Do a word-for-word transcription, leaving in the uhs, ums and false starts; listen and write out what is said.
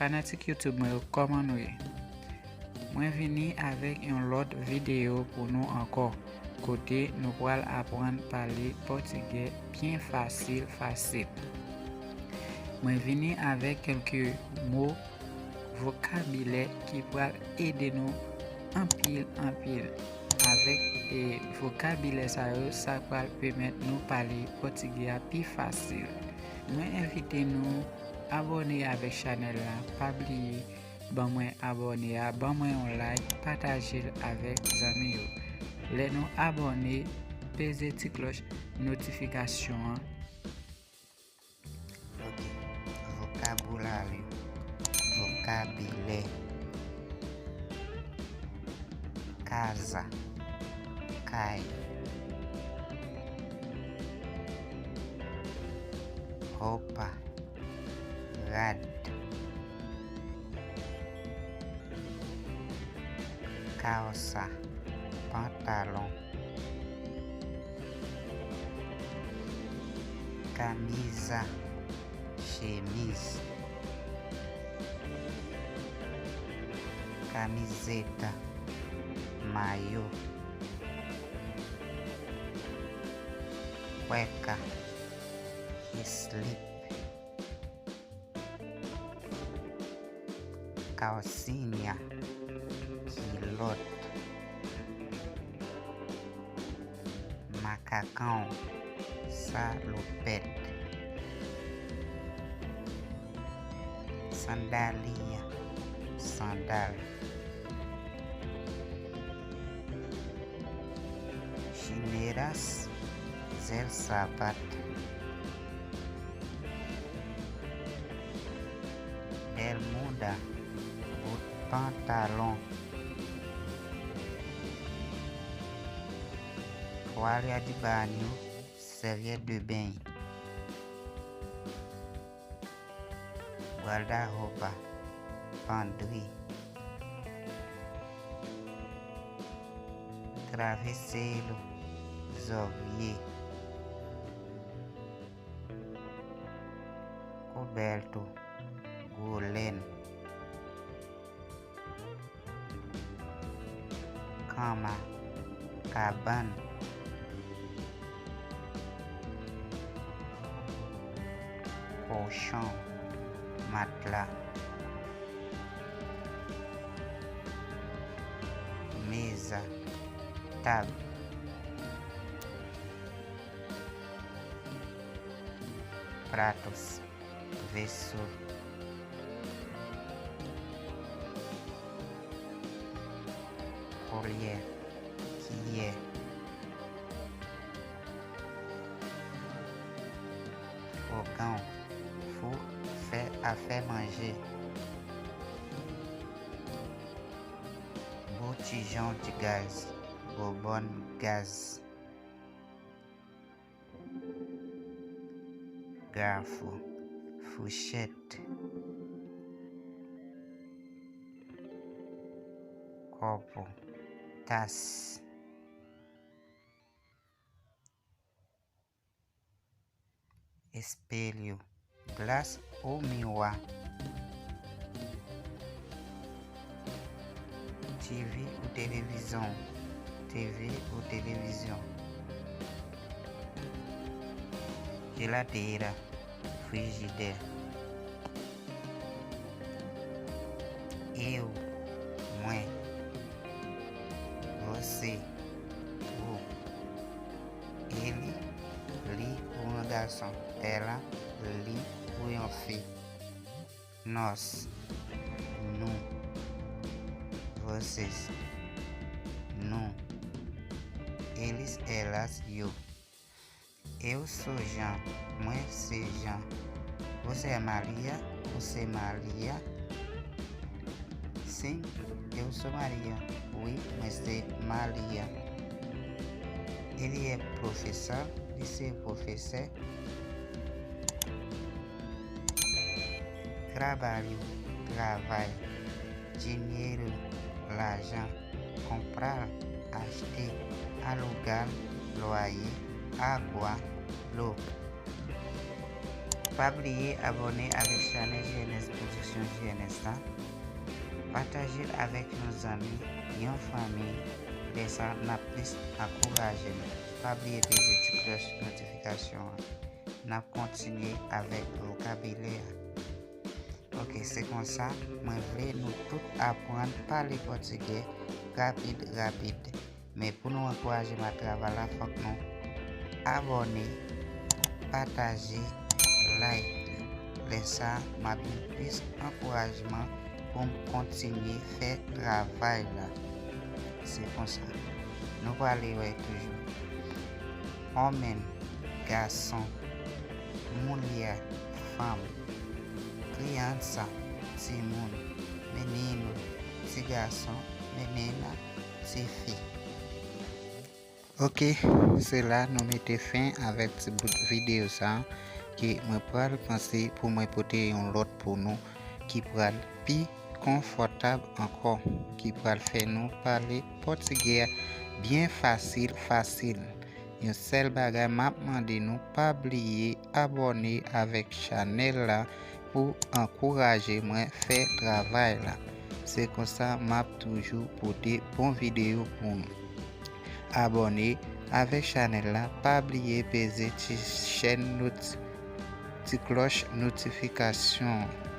Fanatik YouTube mwen yo, kòman nou ye? Mwen vini avèk yon lòt videyo pou nou ankò, kote nou pral aprann pale pòtigè byen fasil, fasil. Mwen vini avèk kèlke mo, vokabilè ki pral ede nou anpil, anpil. Avèk, e, vokabilè sa yo, sa pral pèmèt nou pale pòtigè a pi fasil. Mwen envite nou abòne avèk chanèl la, pa bliye ban mwen abòne a, ban mwen yon like, pataje l avèk zanmi yo. Lè nou abòne, peze ti klòch notifikasyon an. Ok. Vokabilaryo. Vokabilè. Kaza. Kay. Roupa. Rad. Kalsa. Pantalon. Kamiza. Chemiz. Kamiseta. Mayo. Kwèka. Slip. Kalsinya. Kilòt. Makakan. Salopèt. Sandaliya. Sandal. Chineras. Zèl sapat. Bèlmouda. Bout pantalon. Twalya di banyo. Sèvyèt de beny. Guarda-roupa. Pandri. Traveseiru. Zòvye. Coberto. Gwo lèn. Cama. Kabann. Colchão. Matla. Mesa. Tab. Pratos. Veso. Colher. Kiyè. Fogão. Fou. Fè. Afè manje. Botijão de gás. Bobòn gaz. Garfo. Fouchèt. Copo. Tas. Espelho. Glas ou miwa. TV ou televizyon. TV ou televizyon. Geladeira. Frijidè. Eu. Mwen. Você. Ou. Ele. Li pou yon gason. Ela. Li pou yon fi. Nós. Nou. Vocês. Nou. Eles, elas, yo. Eu sou Jean. Mwen se Jean. Você é Maria? Ou se Maria? Sim, eu sou Maria. Wi, mwen se Maria. Ele é professor? Li se pwofesè. Trabalho. Travay. Dinheiro. Lajan. Comprar. Achte. Alugar. Loyer. Água. Lo. Pa bliye abòne avèk chanèl G N S Production G Ernest la. Pataje l avèk yon zanmi, yon fanmi, lè sa n ap plis ankouraje nou. Pa bliye peze ti klòch notifikasyon an. N ap kontinye avèk vokabilè a. Ok, se konsa, mwen vle nou tout aprann pale pòtigè rapid rapid. Men pou nou ankouraje m ak travay la, fòk nou abòne, pataje, like. Lè sa, m ap jwenn plis ankourajman pou m kontinye fè travay la. Se konsa. Nou prale wè toujou. Òmèn, gason, mulher, fanm, criança, timoun, menino, ti gason, menina, ti fi. Ok, se la nou mete fen avèk ti bout videyo sa, ke mwen pral panse pou mwen pote yon lòt pou nou ki pral pi konfòtab ankò, ki pral fè nou pale pòtigè byen fasil fasil. Yon sèl bagay m ap mande nou, pa bliye abòne avèk chanèl la pou ankouraje mwen fè travay la. Se konsa m ap toujou pote bon videyo pou nou. Abòne avèk chanèl la, pa bliye peze ti chèn noti- ti klòch notifikasyon.